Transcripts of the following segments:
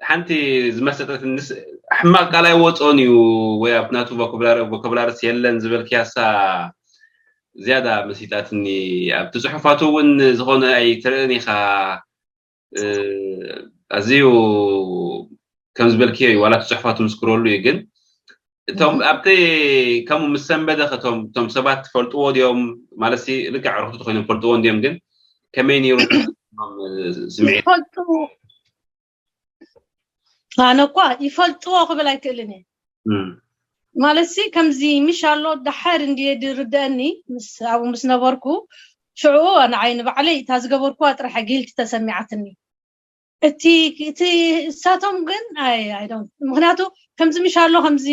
ሓንቲ ዝመሰጠትንስ ሕማቕ ቃል ኣይወፅኦን እዩ ወይ ኣብ ናቱ ቮካብላርስ የለን ዝበልክያሳ ዝያዳ መሲጣትኒ። ኣብቲ ፅሑፋቱ እውን ዝኾነ ኣይትርእን ኢኻ። ኣዝዩ ከም ዝበልክዮ እዩ ዋላ እቲ ፅሑፋቱ ምስክረሉ እዩ ግን እቶም ኣብቲ ከምኡ ምስ ሰንበደ እቶም ሰባት ትፈልጥዎ ድዮም ማለት ልክዕ ዕርክቱ ተኮይኖም ፈልጥዎ እንድዮም ግን ከመይ ነይሩ ስምዒት ይፈልጡ ኣነ እኳ ይፈልጥዎ ክብል ኣይክእልን እየ ማለት ሲ ከምዚ ምሽ ኣሎ ዳሓር እንድየ ዝርደአኒ ምስ ኣብኡ ምስ ነበርኩ ሽዑ ንዓይ ንባዕለይ እታ ዝገበርኩዋ ጥራሕ ጊልቲ ተሰሚዓትኒ እቲ እቲ እሳቶም ግን ኣይ ኣይ ዶንት ምክንያቱ ከምዚ ምሽ ኣሎ ከምዚ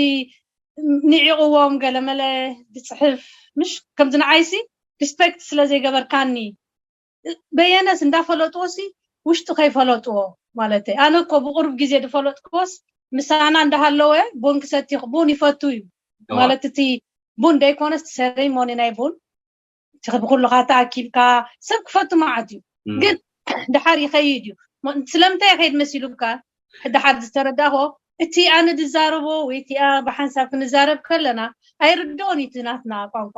ንዒቕዎም ገለመለ ዝፅሕፍ ምሽ ከምዚ ንዓይሲ ሪስፔክት ስለ ዘይገበርካኒ በየነስ እንዳፈለጥዎ ሲ ውሽጡ ከይፈለጥዎ ማለት ኣነ እኮ ብቁሩብ ግዜ ዝፈለጥክዎስ ምሳና እንዳሃለወ ቡን ክሰቲ ቡን ይፈቱ እዩ ማለት እቲ ቡን ደይኮነስ ሴሬሞኒ ናይ ቡን ብኩልኻ ተኣኪብካ ሰብ ክፈቱ መዓት እዩ ግን ድሓር ይኸይድ እዩ ስለምንታይ ይኸይድ መሲሉካ ድሓር ዝተረዳእኮ እቲ ኣነ ዝዛረቦ ወይ እቲኣ ብሓንሳብ ክንዛረብ ከለና ኣይርድኦን እዩ ናትና ቋንቋ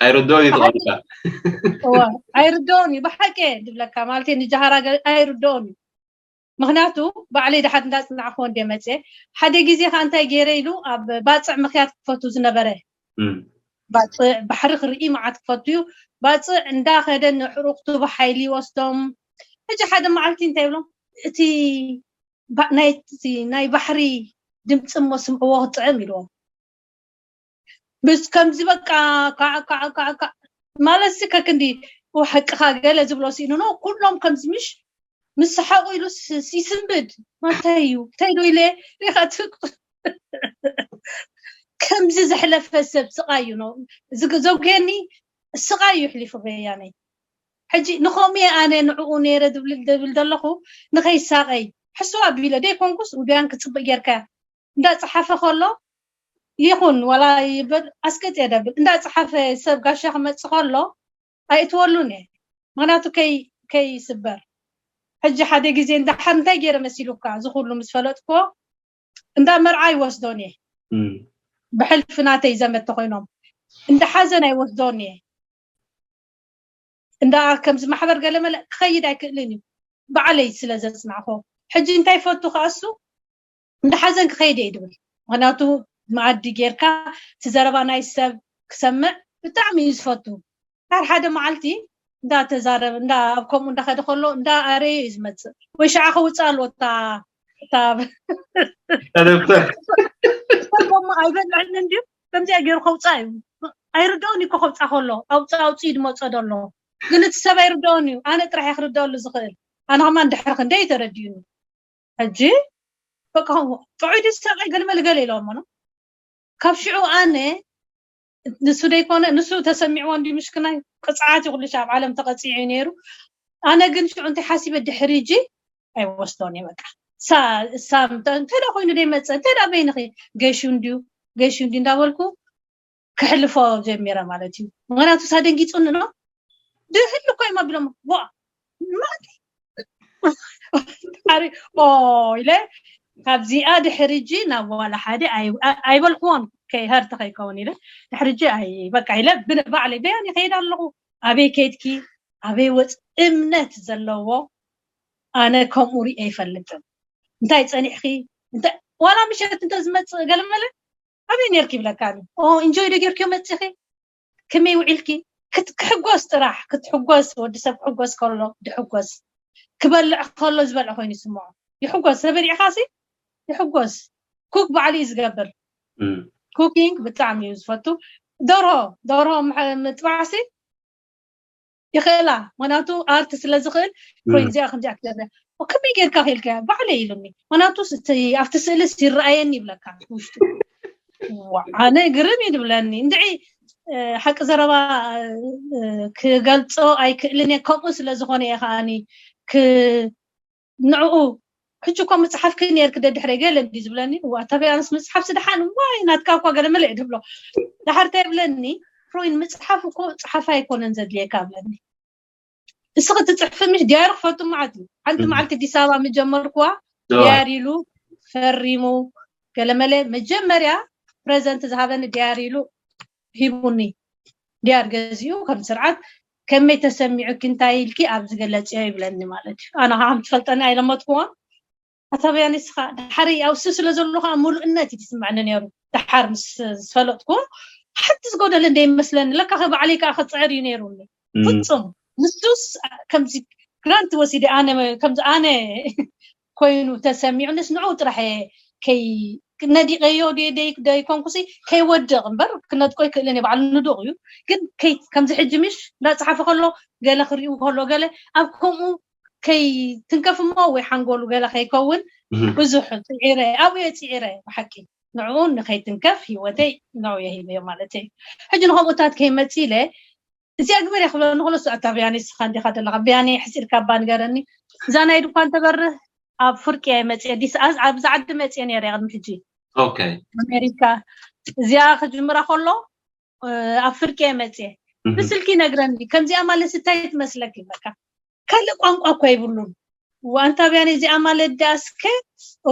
ኣይርድኦን እዩ ቋንቋ ኣይርድኦን እዩ ብሓቂ ዝብለካ ማለት ንጃሃራ ኣይርድኦን እዩ ምክንያቱ ባዕለይ ድሓር እንዳፅናዕክዎ እንደ መፅየ ሓደ ግዜ ከዓ እንታይ ገይረ ኢሉ ኣብ ባፅዕ ምክያድ ክፈቱ ዝነበረ ባፅዕ ባሕሪ ክርኢ መዓት ክፈቱ እዩ ባፅዕ እንዳኸደ ንሕሩቅቱ ብሓይሊ ይወስዶም ሕጂ ሓደ መዓልቲ እንታይ ይብሎም እቲ ናይ ባሕሪ ድምፂ እሞ ስምዕዎ ክጥዕም ኢልዎም ምስ ከምዚ በቃ ካዕ ካዕ ካዕ ካዕ ማለት ሲ ከክንዲ ሓቅኻ ገለ ዝብሎ ስኢኑ ነው ኩሎም ከምዚ ምሽ ምስ ሰሓቁ ኢሉ ይስንብድ ማንታይ እዩ እንታይ ዶ ኢለ ሪኻ ከምዚ ዘሕለፈ ሰብ ስቃይ እዩ ነው ዘውጌኒ ስቃይ እዩ ሕሊፉ በያነይ ሕጂ ንኸምኡ ኣነ ንዕኡ ነይረ ዝብል ደብል ዘለኹ ንኸይሳቀይ ሕስዋ ኣቢለ ደይኮንኩስ ውድያን ክፅብቅ ጌርካ እንዳፀሓፈ ከሎ ይኹን ዋላ ይበል ኣስቀጥ የደብል እንዳፀሓፈ ሰብ ጋሻ ክመፅእ ከሎ ኣይእትወሉን እየ ምክንያቱ ከይስበር ሕጂ ሓደ ግዜ እንዳሓር እንታይ ገይረ መሲሉካ እዚ ኩሉ ምስ ፈለጥክዎ እንዳ መርዓ ይወስዶን እየ ብሕልፊ ናተይ ዘመድ ተኮይኖም እንዳ ሓዘን ኣይወስዶን እየ እንዳ ከምዚ ማሕበር ገለመለ ክኸይድ ኣይክእልን እዩ ባዕለይ ስለ ዘፅናዕኮ ሕጂ እንታይ ፈቱ ከኣሱ እንዳ ሓዘን ክኸይድ እየ ድብል ምክንያቱ መኣዲ ጌርካ እቲ ዘረባ ናይ ሰብ ክሰምዕ ብጣዕሚ እዩ ዝፈቱ ሓር ሓደ መዓልቲ እንዳተዛረብ እንዳ ኣብ ከምኡ እንዳኸደ ከሎ እንዳ ኣረየ እዩ ዝመፅእ ወይ ሸዓ ከውፅእ ኣለዎ እታ እታ ደብተር ሰቦሞ ኣይበልዕን እንድዩ ከምዚኣ ገይሩ ከውፃእ እዩ ኣይርድኦን እኮ ከውፃእ ከሎ ኣውፃ ኣውፅኡ ድመፆ ደሎ ግን እቲ ሰብ ኣይርድኦን እዩ ኣነ ጥራሕ እየ ክርድኣሉ ዝኽእል ኣነ ከማን ድሕሪ ክንደይ ተረዲኡኒ ሕጂ በቃ ጥዑይ ድዩ ሰብኣይ ገለመለ ገለ ኢለዎም ኖ ካብ ሽዑ ኣነ ንሱ ደይኮነ ንሱ ተሰሚዕዎ እንዲ ምሽክናይ ቅፅዓት ይኩሉ ኣብ ዓለም ተቀፂዑ እዩ ነይሩ ኣነ ግን ሽዑ እንታይ ሓሲበ ድሕሪ እጂ ኣይወስዶን እየ በቃ እሳ እንታይ ዳ ኮይኑ ደይመፀ እንታይ ዳ በይንኺ ገሹ እንድዩ ገሹ እንዲ እንዳበልኩ ክሕልፎ ጀሚረ ማለት እዩ ምክንያቱ እሳ ደንጊፁኒ ኖ ድህሉ እኮ እዮም ኣቢሎም ዋ ማቲ ሓሪ ኦ ኢለ ካብዚኣ ድሕሪ እጂ ናብ ዋላ ሓደ ኣይበልክዎን ከይሀርቲ ከይከውን ኢለ ድሕሪ እጂ ኣይ በቃ ኢለ ባዕለይ በያን ይኸይድ ኣለኹ ኣበይ ከይድኪ ኣበይ ወፅ እምነት ዘለዎ ኣነ ከምኡ ሪኤ ይፈልጥን እንታይ ፀኒሕኪ ዋላ ምሸት እንተዝመፅእ ገለመለ ኣበይ ነርኪ ይብለካ ኣሎ እንጆይ ዶ ጌርክዮ መፂኺ ከመይ ውዒልኪ ክሕጎስ ጥራሕ ክትሕጎስ ወዲ ሰብ ክሕጎስ ከሎ ድሕጎስ ክበልዕ ከሎ ዝበልዕ ኮይኑ ይስምዖ ይሕጎስ ተበሊዕካ ሲ ይሕጎስ ኩክ ባዕሉ እዩ ዝገብር ኩኪንግ ብጣዕሚ እዩ ዝፈቱ። ደርሆ ደርሆ ምጥባዕሲ ይኽእላ፣ ምክንያቱ ኣርት ስለ ዝኽእል። ፍሮይን እዚኣ ከምዚኣ ክትገብረ፣ ከመይ ጌርካ ክኢልካያ? ባዕለይ ኢሉኒ። ምክንያቱ ኣብቲ ስእልስ ይረኣየኒ ይብለካ ውሽጡ። ኣነ ግርም እዩ ዝብለኒ። እንድዒ ሓቂ ዘረባ ክገልጾ ኣይክእልን እየ። ከምኡ ስለ ዝኾነ እየ ከዓኒ ንዕኡ ሕጂ እኮ ምጽሓፍኪ ነይርኪ ደድሕረይ ገለ እንዲ ዝብለኒ፣ እዋ ኣታ በያንስ ምጽሓፍ ስድሓን ዋይ ናትካ እኳ ገለ መለ ድብሎ። ዳሓር እንታይ ይብለኒ? ፍሮይን ምጽሓፍ እኮ ጽሓፍ ኣይኮነን ዘድልየካ ብለኒ። እስኺ ትጽሕፊ ምሽ ዲያሪ ክፈቱ ማለት እዩ። ሓንቲ መዓልቲ ኣዲስ ኣበባ ምጀመርኩዋ ዲያሪ ኢሉ ፈሪሙ ገለ መለ መጀመርያ ፕረዘንት ዝሃበኒ ዲያሪ ኢሉ ሂቡኒ። ዲያር ገዚኡ ከም ስርዓት ከመይ ተሰሚዑ ክንታይ ኢልኪ ኣብዚ ገለጽዮ ይብለኒ ማለት እዩ። ኣነ ከዓ ከም ትፈልጠኒ ኣይለመድኩዎን። ኣታ በያኒ እስኻ ድሓር ኣብሱ ስለ ዘሎ ከዓ ሙሉእነት እዩ ዝስምዐኒ ነይሩ። ድሓር ምስ ዝፈለጥኩ ሓንቲ ዝጎደለ እንደ ይመስለኒ ለካ ባዕለይ ከዓ ክፅዕር እዩ ነይሩኒ። ፍፁም ንሱስ ከምዚ ግራንት ወሲደ ኣነ ከምዚ ኣነ ኮይኑ ተሰሚዑ ንስ ንዑ ጥራሕ ከይ ነዲቀዮ ደይኮንኩሲ ከይወድቕ እምበር ክነጥቆ ይክእልን እየ። ባዕሉ ንዱቕ እዩ ግን ከምዚ ሕጂ ምሽ እንዳፀሓፈ ከሎ ገለ ክሪኡ ከሎ ገለ ኣብ ከምኡ ከይትንከፍ እሞ ወይ ሓንጎሉ ገለ ከይከውን ብዙሕ ፅዒረ ኣብኡ እየ ፅዒረ ብሓቂ ንዕኡ ንከይትንከፍ ሂወተይ ንዑ እየ ሂበዮ ማለት እዩ። ሕጂ ንከምኡታት ከይመፅ ኢለ እዚኣ ግበር እየ ክብለኒ ከሎ ኣታ ብያኔ ስኻ እንዲኻ ዘለኻ ብያኔ ሕፂርካ እባ ንገረኒ እዛ ናይ ድኳን ተበርህ ኣብ ፍርቂ እየ መፅየ ዲስ ኣብዚ ዓዲ መፅየ ነይረ ቅድሚ ሕጂ ኦኬ ኣሜሪካ እዚኣ ክጅምራ ከሎ ኣብ ፍርቂ እየ መፅየ ብስልኪ ነግረኒ ከምዚኣ ማለት እንታይ ትመስለኪ በቃ ካልእ ቋንቋ እኳ ይብሉን ዋንታ ብያኔ እዚኣ ማለት ዳስከ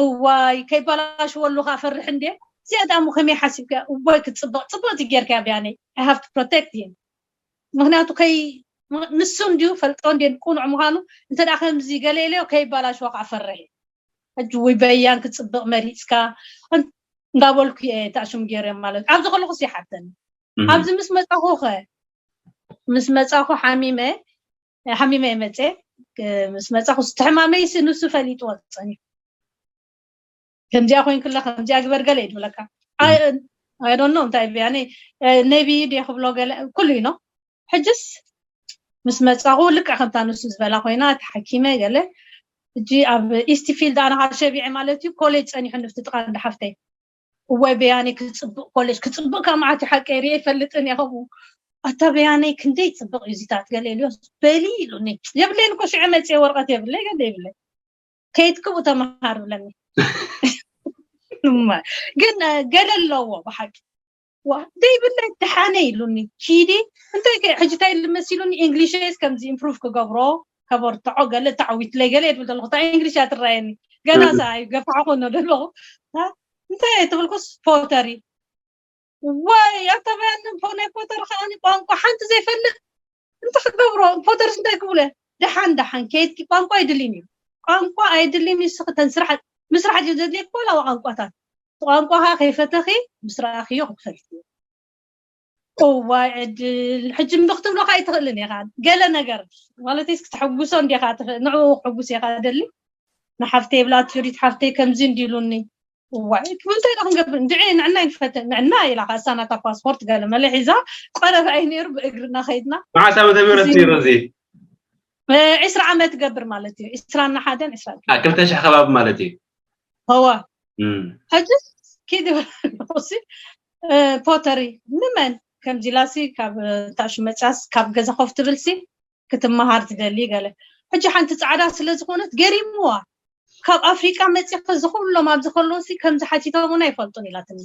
እዋይ ከይባላሽወሉ ከዓ ፈርሕ እንዴ እዚኣ ዳሞ ከመይ ሓሲብካ እዋይ ክትፅብቕ ፅብቕቲ ጌርካ ብያኔ I have to protect him ምክንያቱ ከይ ንሱ እንድዩ ፈልጦ እንድየ ቁኑዕ ምዃኑ እንተ ደኣ ከምዚ ገለ ኢለዮ ከይባላሽዎ ከዓ ፈርሕ ሕጂ ወይ በያን ክፅብቕ መሪፅካ እንዳበልኩ እየ ታሽም ገይረ ማለት ኣብዚ ከለኹስ ይሓተኒ ኣብዚ ምስ መፃኹ ኸ ምስ መፃኹ ሓሚመ ሓሚመ እየ መፅየ ምስ መፃኹ እቲ ሕማመይሲ ንሱ ፈሊጥዎ ፀኒሑ ከምዚኣ ኮይንክለ ከምዚኣ ግበር ገለ እዩ ዝብለካ ኣይዶኖ እንታይ ብያኒ ነቢይ ድየ ክብሎ ገለ ኩሉ እዩ ነው ሕጅስ ምስ መፃኹ ልክዕ ከምታ ንሱ ዝበላ ኮይና ተሓኪመ ገለ ሕጂ ኣብ ኢስት ፊልድ ኣነ ከዓ ሸቢዐ ማለት እዩ ኮሌጅ ፀኒሑ ንፍቲ ጥቃ እንዳ ሓፍተይ እዋይ በያነይ ክፅብቅ ኮሌጅ ክፅብቅ ካብ መዓት ሓቀይ ርየ ይፈልጥን እየ ከምኡ ኣታ በያነይ ክንደይ ፅብቅ እዩ እዚታት ገለ ኢልዮ በሊ ኢሉኒ የብለይን እኮ ሽዑ መፅየ ወረቀት የብለይ ገለ የብለይ ከይትክቡ ተምሃር ብለኒ ግን ገለ ኣለዎ ብሓቂ ዘይብለይ ደሓነ ኢሉኒ ኪዲ እንታይ ሕጂ እንታይ ኢሉ መሲሉኒ እንግሊሽስ ከምዚ ኢምፕሩቭ ክገብሮ ከበርትዖ ገለ ተዓዊትለይ ገለ የድብል ዘለኹ እታ እንግሊሽ እያ ትረኣየኒ ገና ሰ ኣይገፋዕኹ ኖ ዘለኹ እንታይ ትብልኩስ ፖተሪ ወይ ኣተበያንን ናይ ፖተሪ ከዓኒ ቋንቋ ሓንቲ ዘይፈልጥ እንታይ ክገብሮ ፖተርስ እንታይ ክብሎ ደሓን ደሓን ከየድኪ ቋንቋ ኣይድልን እዩ ቋንቋ ኣይድልን እዩ ስኽተን ስራሕ ምስራሕ ድዩ ዘድልየክ ዋላ ቋንቋታት ቋንቋኻ ከይፈተኺ ምስ ረኣኽዮ ክትፈልጥዮ እዋይ ዕድል ሕጂ እምቢ ክትብሎ ከዓ ኣይትኽእልን ኢኻ ገለ ነገር ማለት ስ ክትሕጉሶ እንዲኻ ንዕኡ ክሕጉስ ኢኻ ደሊ ንሓፍተይ ብላ ቱሪት ሓፍተይ ከምዚ እንዲሉኒ እዋይ ክብል እንታይ ዶ ክንገብር እንድዒ ንዕና ይንፈተ ንዕና ኢላ ከዓ እሳ ናታ ፓስፖርት ገለ መለ ሒዛ ቆረፍ ኣይ ነይሩ ብእግርና ከይድና መዓስ ዓመተ ምህረት ነይሩ እዚ ዒስራ ዓመት ገብር ማለት እዩ ዒስራን ሓደን ዒስራን ክልተ ሽሕ ከባቢ ማለት እዩ هو حجز كده ፖተሪ ንመን ከምዚ ላሲ ካብ ታሽ መፅያስ ካብ ገዛ ኮፍ ትብልሲ ክትመሃር ትደሊ ገለ ሕጂ ሓንቲ ፃዕዳ ስለ ዝኾነት ገሪምዋ ካብ ኣፍሪቃ መፂኸ ዝኩሎም ኣብዚ ከለውሲ ከምዚ ሓቲቶም እውን ኣይፈልጡን ኢላትኒ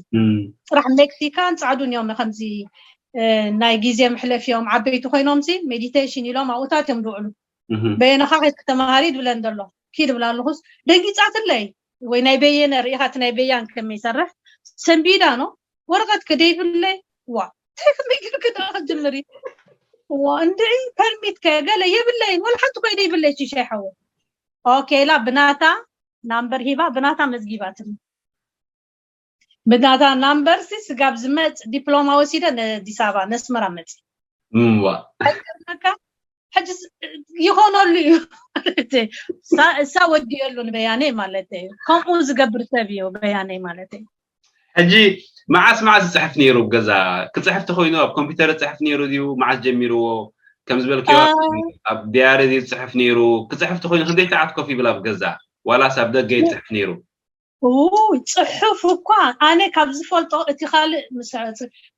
ፅራሕ ሜክሲካን ፃዕዱን እዮም ከምዚ ናይ ግዜ መሕለፊኦም ዓበይቲ ኮይኖምሲ ሜዲቴሽን ኢሎም ኣብኡታት እዮም ዝውዕሉ በየነኻ ከይትተምሃሪ ድብለን ዘሎ ኪድ ብላ ኣለኹስ ደንጊፃትለይ ወይ ናይ በየነ ርኢኻ እቲ ናይ በያን ከመይ ይሰርሕ ሰንቢዳ ነው ወረቀት ከደይብለይ ዋ እንታይ ከመይ ጌርክ ደኣ ክጅምሪ ዋ እንድዒ ፐርሚት ከ ገለ የብለይን ወላ ሓንቲ ኮይደ ይብለይ ሽሻይ ሓወ ኦኬ ላ ብናታ ናምበር ሂባ ብናታ መዝጊባትኒ ብናታ ናምበር ሲ ስጋብ ዝመፅ ዲፕሎማ ወሲደ ነኣዲስ ኣበባ ነስመራ መፅ እምዋ ሕጂ ይኾነሉ እዩ እሳ ወዲየሉ ንበያነይ ማለት እዩ ከምኡ ዝገብር ሰብ እዩ በያነይ ማለት እዩ ሕጂ መዓስ መዓስ ዝፅሕፍ ነይሩ ኣብ ገዛ? ክፅሕፍ ተኮይኑ ኣብ ኮምፒውተር ዝፅሕፍ ነይሩ ድዩ? መዓስ ጀሚርዎ? ከም ዝበልክዮ ኣብ ዲያሪ ድዩ ዝፅሕፍ ነይሩ? ክፅሕፍ ተኮይኑ ክንደይ ሰዓት ኮፍ ይብል ኣብ ገዛ? ዋላስ ኣብ ደገ ይፅሕፍ ነይሩ? ውይ፣ ፅሑፍ እኳ ኣነ ካብ ዝፈልጦ እቲ ካልእ ምስ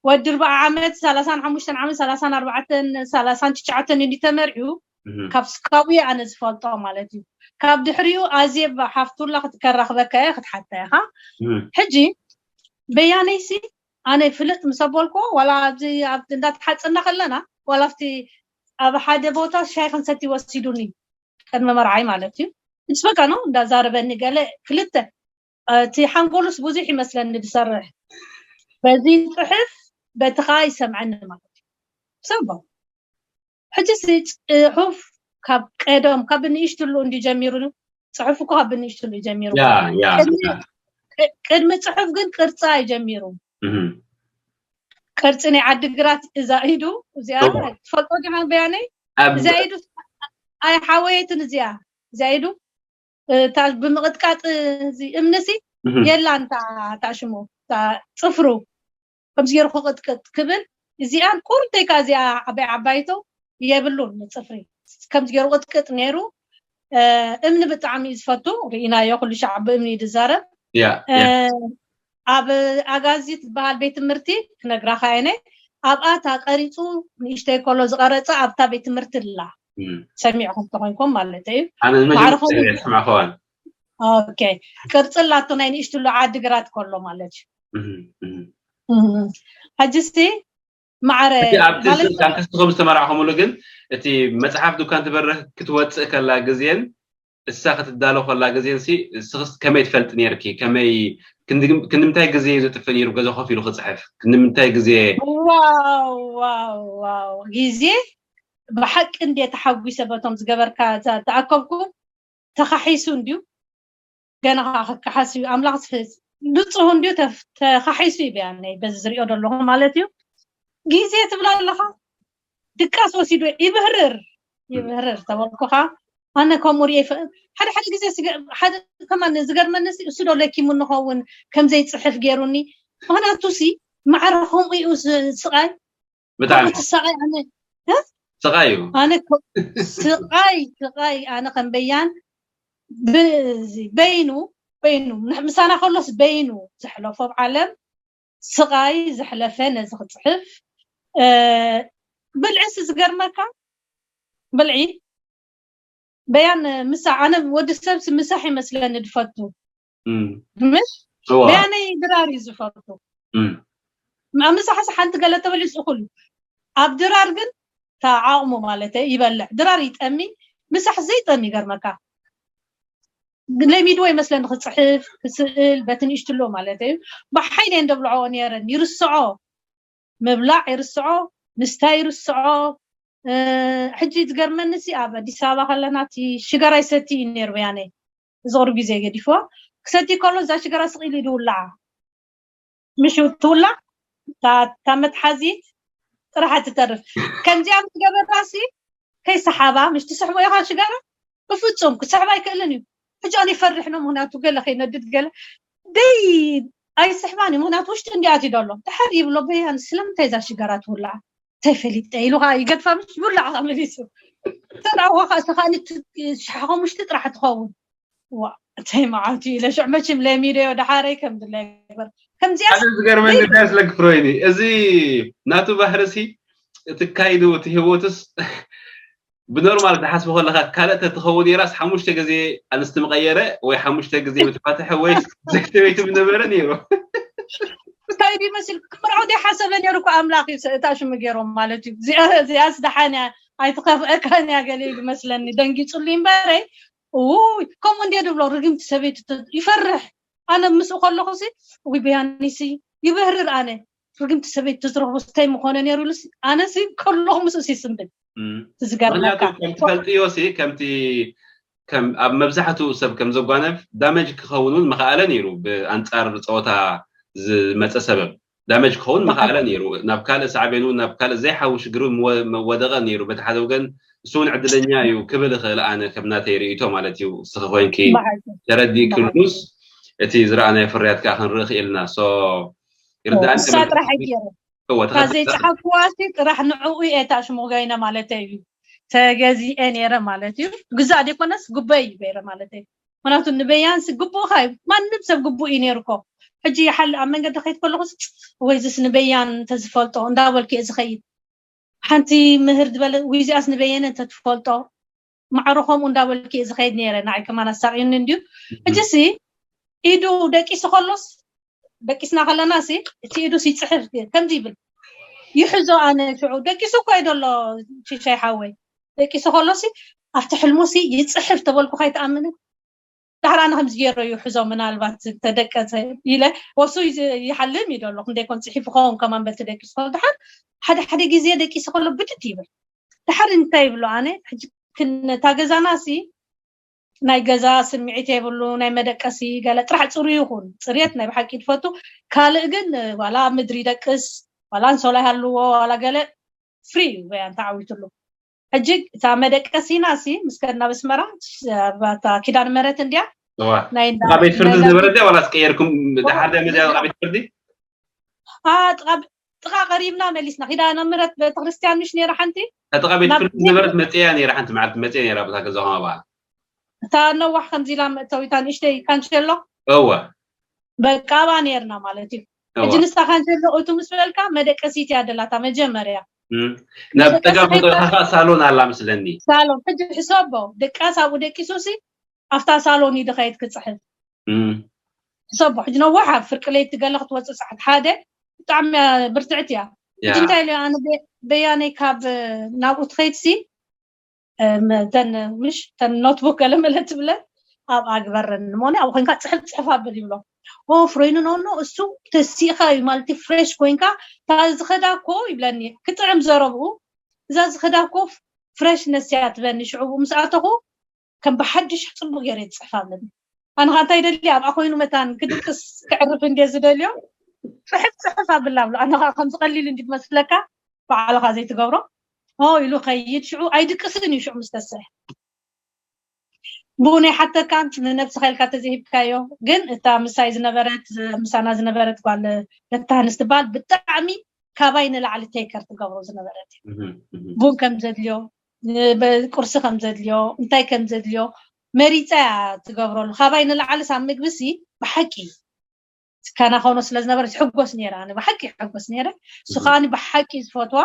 ወዲ ኣርባዓ ዓመት፣ ሰላሳን ሓሙሽተን ዓመት፣ ሰላሳን ኣርባዕተን፣ ሰላሳን ትሽዓተን እንዲ ተመርዕዩ ካብ ስካዊ ኣነ ዝፈልጦ ማለት እዩ። ካብ ድሕሪኡ ኣዜብ ሓፍቱላ ክትከራኽበካ እየ ክትሓታ ኢኻ። ሕጂ በያነይሲ ኣነ ፍልጥ ምስ ኣበልኮ ዋላ ኣብዚ ኣብ እንዳተሓፀና ከለና ዋላ ኣብቲ ኣብ ሓደ ቦታ ሻይ ክንሰቲ ወሲዱኒ ቅድሚ መርዓይ ማለት እዩ። ምስ በቃ ነው እንዳዛረበኒ ገለ ክልተ እቲ ሓንጎሉስ ብዙሕ ይመስለኒ ዝሰርሕ በዚ ፅሕፍ በትኻ ይሰምዐኒ ማለት እዩ። ሰቦ ሕጂ ሲ ፅሑፍ ካብ ቀደም ካብ ንእሽትሉ እንዲ ጀሚሩ። ፅሑፍ እኮ ካብ ንእሽትሉ ጀሚሩ። ቅድሚ ፅሑፍ ግን ቅርፂ ኣይጀሚሩ። ቅርፂ ናይ ዓድግራት እዛ ኢዱ እዚኣ ትፈልጦ ዲኻ በያነይ? እዚኣ ኢዱ ኣይሓወየትን እዚኣ እዚኣ ኢዱ እታ ብምቕጥቃጥ እዚ እምኒ ሲ የላን እታ እታ ሽሙ እታ ፅፍሩ ከምዚ ገይሩ ክቕጥቅጥ ክብል እዚኣን ቁርተይ ከኣ እዚኣ ዓባይ ዓባይቶ የብሉን ንፅፍሪ ከምዚ ገይሩ ቅጥቅጥ ነይሩ። እምኒ ብጣዕሚ እዩ ዝፈቱ ርኢናዮ ኩሉ ሻዕ ብእምኒ እዩ ዝዛረብ። ኣብ ኣጋዚ ትበሃል ቤት ትምህርቲ ክነግራኻ እየ ኣብኣ እታ ቀሪፁ ንእሽተይ ከሎ ዝቐረፀ ኣብታ ቤት ትምህርቲ ኣላ። ሰሚዕኩም ተኾይንኩም ማለት እዩ። ኣነ ንመጀመርያ ሰማዕኹዋን። ኦኬ ቅርፂ ኣላቶ ናይ ንእሽትሉ ዓዲ ግራት ከሎ ማለት እዩ። ሕጂ እስቲ ማዕረ ኣብቲ ስልጣን ክስቲ ከም ዝተመራዕኹምሉ ግን እቲ መፅሓፍ ዱካን ትበርህ ክትወፅእ ከላ ግዜን እሳ ክትዳሎ ከላ ግዜን ሲ እስኽስ ከመይ ትፈልጥ ነርኪ? ከመይ ክንድምታይ ግዜ እዩ ዘጥፍእ ነይሩ ገዛ ኮፍ ኢሉ ክፅሕፍ? ክንድምታይ ግዜ ዋው ዋው ዋው ግዜ ብሓቂ እንዴ ተሓጒሰ በቶም ዝገበርካ ተኣከብኩ ተኻሒሱ እንድዩ ገና ከዓ ክከሓስ እዩ ኣምላኽ ዝፍዝ ንፁህ እንድዩ ተኻሒሱ እዩ በያነይ በዚ ዝሪኦ ዘለኹ ማለት እዩ ግዜ ትብላ ኣለኻ ድቃስ ወሲዱ ይብህርር ይብህርር ተበልኩኻ ኣነ ከምኡ ርየ ሓደ ሓደ ግዜ ሓደ ከማን ዝገርመኒ እሱ ዶ ለኪሙ ንኸውን ከምዘይፅሕፍ ገይሩኒ ምክንያቱ ሲ ማዕረ ከምኡ እዩ ስቃይ ብጣዕሚ ስቃይ ኣነ ስቃይ እዩ ኣነ ስቃይ ስቃይ ኣነ ከም በያን በይኑ በይኑ ምሳና ከሎስ በይኑ ዘሕለፎ ኣብ ዓለም ስቃይ ዘሕለፈ ነዚ ክፅሕፍ ብልዕሲ ዝገርመካ ብልዒ በያን ምሳሕ ኣነ ወዲ ሰብሲ ምሳሕ ይመስለኒ ዝፈቱ ምሽ በያነይ ድራር እዩ ዝፈቱ ኣብ ምሳሕሲ ሓንቲ ገለ ተበሊሱ እኩል ኣብ ድራር ግን እታ ዓቕሙ ማለት ይበልዕ ድራር ይጠሚ ምሳሕ ዘይጠሚ ይገርመካ ለሚድዎ ይመስለኒ ክፅሕፍ ክስእል በቲ ንእሽትሎ ማለት እዩ ብሓይለ እንደብልዖ ነረን ይርስዖ ምብላዕ ይርስዖ ምስታይ ይርስዖ ሕጂ ዝገርመኒ ሲ ኣብ ኣዲስ ኣበባ ከለና እቲ ሽጋራ ይሰቲ እዩ ነይሩ በያነይ እዚ ቅርብ ግዜ ገዲፍዋ ክሰቲ ከሎ እዛ ሽጋራ ስቕ ኢሉ ይድውላዓ ምሽ ትውላዕ እታ መትሓዚት ጥራሕ ትተርፍ ከምዚኣ ምስ ገበራ ሲ ከይሰሓባ ምሽ ትስሕቦ ኢኻ ሽጋራ ብፍፁም ክስሕባ ኣይክእልን እዩ ሕጂ ኣነ ይፈርሕ ነው ምክንያቱ ገለ ከይነድድ ገለ ደይ ኣይስሕባን እዩ ምክንያቱ ውሽጢ እንዲኣት ይደሎ ድሓር ይብሎ በያን ስለምንታይ እዛ ሽጋራ ትውላዓ እንታይ ፈሊጠ ኢሉ ከዓ ይገድፋ ምሽ ይውላዓ ከዓ መሊሱ ተዳዋ ከዓ እሳ ከዓ ንትሽሓ ሓሙሽተ ጥራሕ ትኸውን ዋ እንታይ መዓልቲ ኢለ ሽዕ መችም ለሚደዮ ደሓረይ ከም ድለ ይግበር ከምዚኣ ሓደ ዝገርመኒ እንታይ ስለክ ፍሮይኒ እዚ ናቱ ባህርሲ እቲ ካይዱ እቲ ህይወቱስ ብኖርማል ትሓስቦ ከለካ ካልእ ተትኸውን የራስ ሓሙሽተ ግዜ ኣንስቲ ምቀየረ ወይ ሓሙሽተ ግዜ ምትፋትሐ ወይ ዘክተቤቱ ምነበረ ነይሩ እንታይ ይመስል ክምርዖ ደይ ሓሰበ ነይሩ እኮ ኣምላኽ እዩ እታ ሽሙ ገይሮም ማለት እዩ እዚኣስ ደሓን እያ ኣይትኸፍአካን እያ ገለ ይመስለኒ ደንጊፁሉ እምበረይ ውይ ከምኡ እንደ ድብሎ ርግምቲ ሰበይቲ ይፈርሕ ኣነ ምስኡ ከለኹ ሲ ውይ በያኒሲ ይበህርር ኣነ ርግምቲ ሰበይቲ ተዝረኽቦ ስታይ ምኾነ ነይሩ ኢሉ ኣነ ሲ ከለኹ ምስኡ ይስንብል ዝገርመካ ከምትፈልጥዮ ሲ ከምቲ ኣብ መብዛሕትኡ ሰብ ከም ዘጓነፍ ዳመጅ ክኸውን እውን መኸኣለ ነይሩ ብኣንፃር ፀወታ ዝመፀ ሰበብ ዳመጅ ክኸውን መኸኣለ ነይሩ ናብ ካልእ ሳዕቤኑ ናብ ካልእ ዘይሓዊ ሽግሩ መወደቐ ነይሩ በቲ ሓደ ወገን እሱ እውን ዕድለኛ እዩ ክብል እኽእል ኣነ ከም ናተይ ርእይቶ ማለት እዩ እስኺ ኮይንኪ ተረዲእኪ ሉስ እቲ ዝረኣናዮ ፍርያት ከዓ ክንርኢ ክኢልና so ይርዳእኒ እሳ ጥራሕ ኣይገይረ እታ ዘይፀሓፍኩዋ ሲ ጥራሕ ንዕኡ እየ እታ ሽሞጋይነ ማለት እዩ። ተገዚኤ ነይረ ማለት እዩ። ግዛእ ዘይኮነስ ጉበይ ገይረ ማለት እዩ። ምክንያቱ ንበያን ሲ ግቡእካ እዩ። ማንም ሰብ ግቡእ እዩ ነይሩ እኮ። ሕጂ ይሓል ኣብ መንገዲ ከይድ ከለኹ ወይ ዝስ ንበያን እንተዝፈልጦ እንዳበልኩ እየ ዝኸይድ። ሓንቲ ምህር ዝበለ ወይ እዚኣስ ንበየነ እንተትፈልጦ ማዕረ ከምኡ እንዳበልኩ እየ ዝኸይድ ነይረ። ንዓይ ከማን ኣሳቂኒ እንድዩ። ሕጂ ሲ ኢዱ ደቂሱ ከሎስ ደቂስና ከለና ሲ እቲ ኢዱ ሲ ይፅሕፍ ከምዚ ይብል ይሕዞ። ኣነ ሽዑ ደቂሱ እኮ እዩ ዘሎ ሽሻይ ሓወይ ደቂሱ ከሎ ሲ ኣብቲ ሕልሙ ሲ ይፅሕፍ ተበልኩ ከይትኣምንን ዳሕር ኣነ ከምዚ ገይረ እዩ ሕዞ ምናልባት ተደቀሰ ኢለ ወሱ ይሓልም እዩ ደሎ ክንደይ ኮን ፅሒፉ ከውን ከማን በቲ ደቂሱ ከሎ ዳሓር ሓደ ሓደ ግዜ ደቂሱ ከሎ ብድድ ይብል። ዳሓር እንታይ ይብሎ ኣነ ሕጂ ክነታ ገዛና ሲ ናይ ገዛ ስምዒት የብሉ ናይ መደቀሲ ገለ ጥራሕ ፅሩ ይኹን ፅርየት ናይ ብሓቂ ትፈቱ። ካልእ ግን ዋላ ምድሪ ደቅስ ዋላ እንሶላ ይሃልዎ ዋላ ገለ ፍሪ እዩ በያን ተዓዊትሉ። ሕጂ እታ መደቀሲና ሲ ምስ ከድና በስመራ ኪዳን መረት እንድያ ናይ እንዳ- ጥቃ ቤት ፍርዲ ዝነበረ ድያ ዋላ ስቀየርኩም ድሓር ድያ መዚያ ጥቃ ቤት ፍርዲ ጥቃ ቀሪብና መሊስና ኪዳነ ምረት ቤተክርስትያን ምሽ ነይራ ሓንቲ ጥቃ ቤት ፍርዲ ዝነበረት መፅያ ነይራ ሓንቲ መዓልቲ መፅያ ነይራ ብታ ገዛ ከማ በዓል እታ ነዋሕ ከምዚ ኢላ መእተዊታ ንእሽተይ ካንሸሎ እወ በቃ ኣባ ነይርና ማለት እዩ። ሕጂ ንሳ ካንሸሎ እቱ ምስ በልካ መደቀሲት እያ ደላታ መጀመርያ ናብ ጠጋ መጠኻ ሳሎን ኣላ ምስለኒ ሳሎን ሕጂ ሕሰቦ ደቃስ ኣብኡ ደቂሱ ሲ ኣብታ ሳሎን እዩ ድኸይድ ክፅሕፍ ሕሰቦ ሕጂ ነዋሕ ኣብ ፍርቂ ለይቲ ገለ ክትወፅእ ሰዓት ሓደ ብጣዕሚ ብርትዕት እያ። ሕጂ እንታይ ኢለ ኣነ በያነይ ካብ ናብኡ ትኸይድ ሲ ተን ምሽ ተን ኖትቡክ ገለ መለ ትብለ ኣብ ኣግበረን ሞኒ ኣብ ኮይንካ ፅሕፍ ፅሕፍ ኣብል ይብሎ። ኦ ፍሮይኑ ኖኖ እሱ ተሲእካ እዩ ማለት ፍሬሽ ኮይንካ እታ ዝኸዳ እኮ ይብለኒ ክጥዕም ዘረብኡ እዛ ዝኸዳ እኮ ፍሬሽ ነስያ ትበኒ ሽዑ ምስኣተኹ ከም ብሓድሽ ፅቡቅ ገይረ ዝፅሕፍ ኣለኒ። ኣነ ከዓ እንታይ ደሊ ኣብኣ ኮይኑ መታን ክድቅስ ክዕርፍ እንደ ዝደልዮ ፅሕፍ ፅሕፍ ኣብላ ብሎ ኣነ ከዓ ከምዚ ቀሊል እንዲ መስለካ ባዕልካ ዘይትገብሮ ሆ ኢሉ ከይድ ሽዑ ኣይድቅስን እዩ ሽዑ ምስ ተስሕ ብኡ ናይ ሓተካ ንነብስካ ኢልካ ተዘይሂብካዮ ግን እታ ምሳይ ዝነበረት ምሳና ዝነበረት ጓል ደታንስ ትበሃል ብጣዕሚ ካባይ ንላዕሊ ቴከር ትገብሮ ዝነበረት ቡን ከም ዘድልዮ ቁርሲ ከም ዘድልዮ እንታይ ከም ዘድልዮ መሪፃ እያ ትገብረሉ ካባይ ንላዕሊ ሳብ ምግቢ ሲ ብሓቂ ካና ከውኖ ስለ ዝነበረ ትሕጎስ ነይረ ኣነ ብሓቂ ይሕጎስ ነይረ እሱ ከዓ ብሓቂ ዝፈትዋ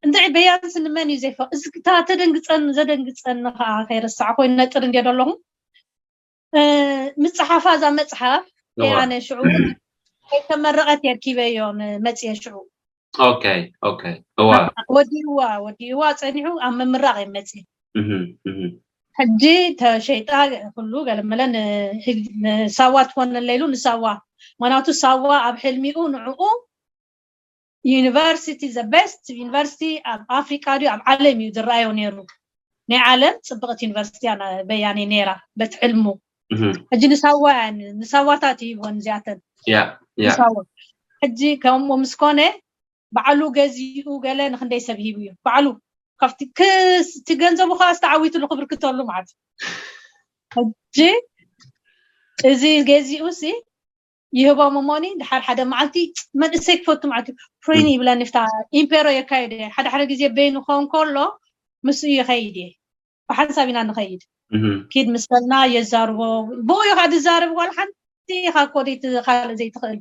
እንድዒ በያን ስንመን እዩ ዘይፈ እዚ ተደንግፀን ዘደንግፀኒ ከዓ ከይረሳዕ ኮይኑ ነጥር እንዲ ኣለኹ ምፅሓፋ እዛ መፅሓፍ ኣነ ሽዑ ከይተመረቐት የርኪበዮ ንመፅየ ሽዑ ኦኬ ኦኬ እዋ ወዲእዋ ወዲእዋ ፀኒሑ ኣብ ምምራቕ እዩ መፅእ ሕጂ ተሸይጣ ኩሉ ገለመለ ንሳዋ ትኾነለ ኢሉ ንሳዋ ምክንያቱ ሳዋ ኣብ ሕልሚኡ ንዕኡ ዩኒቨርሲቲ the best ዩኒቨርሲቲ ኣብ ኣፍሪቃ ድዩ ኣብ ዓለም እዩ ዝረኣዮ ነይሩ ናይ ዓለም ፅብቕቲ ዩኒቨርሲቲ በያኒ ነይራ በቲ ሕልሙ ሕጂ ንሳዋ ንሳዋታት ይህቦን እዚኣተን ንሳዋ ሕጂ ከምኡ ምስ ኮነ ባዕሉ ገዚኡ ገለ ንክንደይ ሰብ ሂቡ እዩ ባዕሉ ካብቲ ክስ እቲ ገንዘቡ ከዓ ዝተዓዊትሉ ክብርክተሉ ማለት ሕጂ እዚ ገዚኡ ሲ ይህቦም እሞኒ ድሓር ሓደ መዓልቲ መንእሰይ ክፈቱ ማለት እዩ ፍሬኒ ይብለኒ ፍታ ኢምፔሮ የካየደ ሓደ ሓደ ግዜ በይኑ ክኸውን ከሎ ምስ ይኸይድ እየ ብሓንሳብ ኢና ንኸይድ ኪድ ምስ በልና የዛርቦ ብኡ እዩ ከዓ ዝዛረብ ጓል ሓንቲ ኢኻ ኮ ካልእ ዘይትኽእል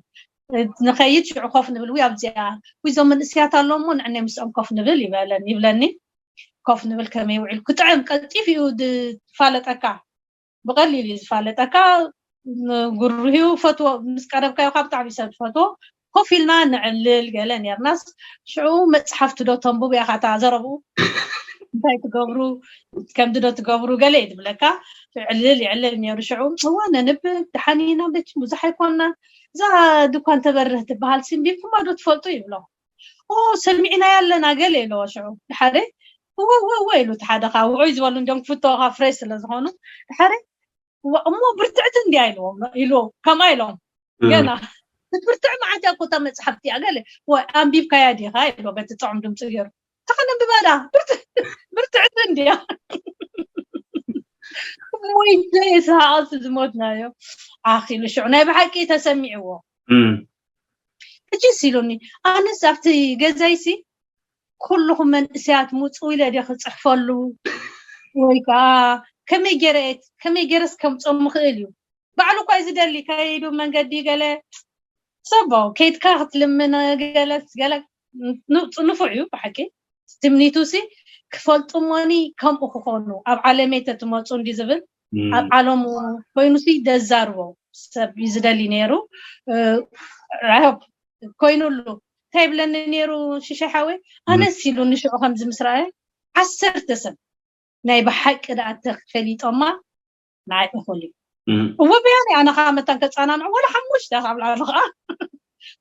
ንኸይድ ሽዑ ኮፍ ንብል ዊ ኣብዚኣ ዊዞም መንእስያት ኣሎ እሞ ንዕነ ምስኦም ኮፍ ንብል ይበለን ይብለኒ ኮፍ ንብል ከመይ ውዒል ክጥዕም ቀልጢፍ እዩ ዝፋለጠካ ብቐሊል እዩ ዝፋለጠካ ጉርህዩ ፈትዎ ምስ ቀረብካዮ ካብ ብጣዕሚ ሰብ ዝፈትዎ ኮፍ ኢልና ንዕልል ገለ ነርናስ ሽዑ መፅሓፍቲ ዶ ተንብቡ ኢኻ እታ ዘረብኡ እንታይ ትገብሩ ከምዚ ዶ ትገብሩ ገለ እዩ ዝብለካ ዕልል ይዕልል ነሩ ሽዑ እዋ ነንብብ ደሓን ኢና መች ብዙሕ ኣይኮና እዛ ድኳን ተበርህ ትበሃል ሲንቢብኩማ ዶ ትፈልጡ ይብሎ ኦ ሰሚዕናያ ኣለና ገለ ኢለዎ ሽዑ ሓደ እወ እወ እወ ኢሉ እቲ ሓደ ከዓ ውዑይ ዝበሉ እንዲኦም ክፍተወካ ፍሬሽ ስለ ዝኾኑ ሓደ እሞ ብርትዕቲ እንዲያ ኢልዎም ኢሉ ከምኣ ኢሎም ገና ክትብርትዕ መዓት እያ ኮታ መፅሓፍቲ እያ ገለ ወይ ኣንቢብካያ ዲኻ ኢሎ በቲ ጥዑም ድምፂ ገይሩ ተኸነንብባ ዳ ብርትዕቲ እንዲያ ወይ ዘይሰሃቐስ ዝሞትናዮ ኣኺሉ ሽዑ ናይ ብሓቂ ተሰሚዕዎ ሕጂ ሲሉኒ ኣነስ ኣብቲ ገዛይሲ ኩልኹም መንእሰያት ምፁ ኢለ ደ ክፅሕፈሉ ወይ ከዓ ከመይ ገይረ ከመይ ገይረስ ከምፆም ምኽእል እዩ። ባዕሉ እኳ እዩ ዝደሊ ከይዱ መንገዲ ገለ ሰቦ ከይድካ ክትልምን ገለ ገለ ንፉዕ እዩ ብሓቂ። ትምኒቱ ሲ ክፈልጡ ሞኒ ከምኡ ክኾኑ ኣብ ዓለመይ ተትመፁ እንዲ ዝብል ኣብ ዓለሙ ኮይኑ ሲ ደዛርቦ ሰብ እዩ ዝደሊ ነይሩ። ራሆብ ኮይኑሉ እንታይ ይብለኒ ነይሩ ሽሸ ሓወይ ኣነስ ኢሉ ንሽዑ ከምዚ ምስ ረኣየ ዓሰርተ ሰብ ናይ ብሓቂ ደኣ ተፈሊጦማ ንዓይ እኹል እዩ። እወ በያኒ ኣነ ከዓ መታን ከፃናንዑ ወላ ሓሙሽተ ካብ ላዕሊ ከዓ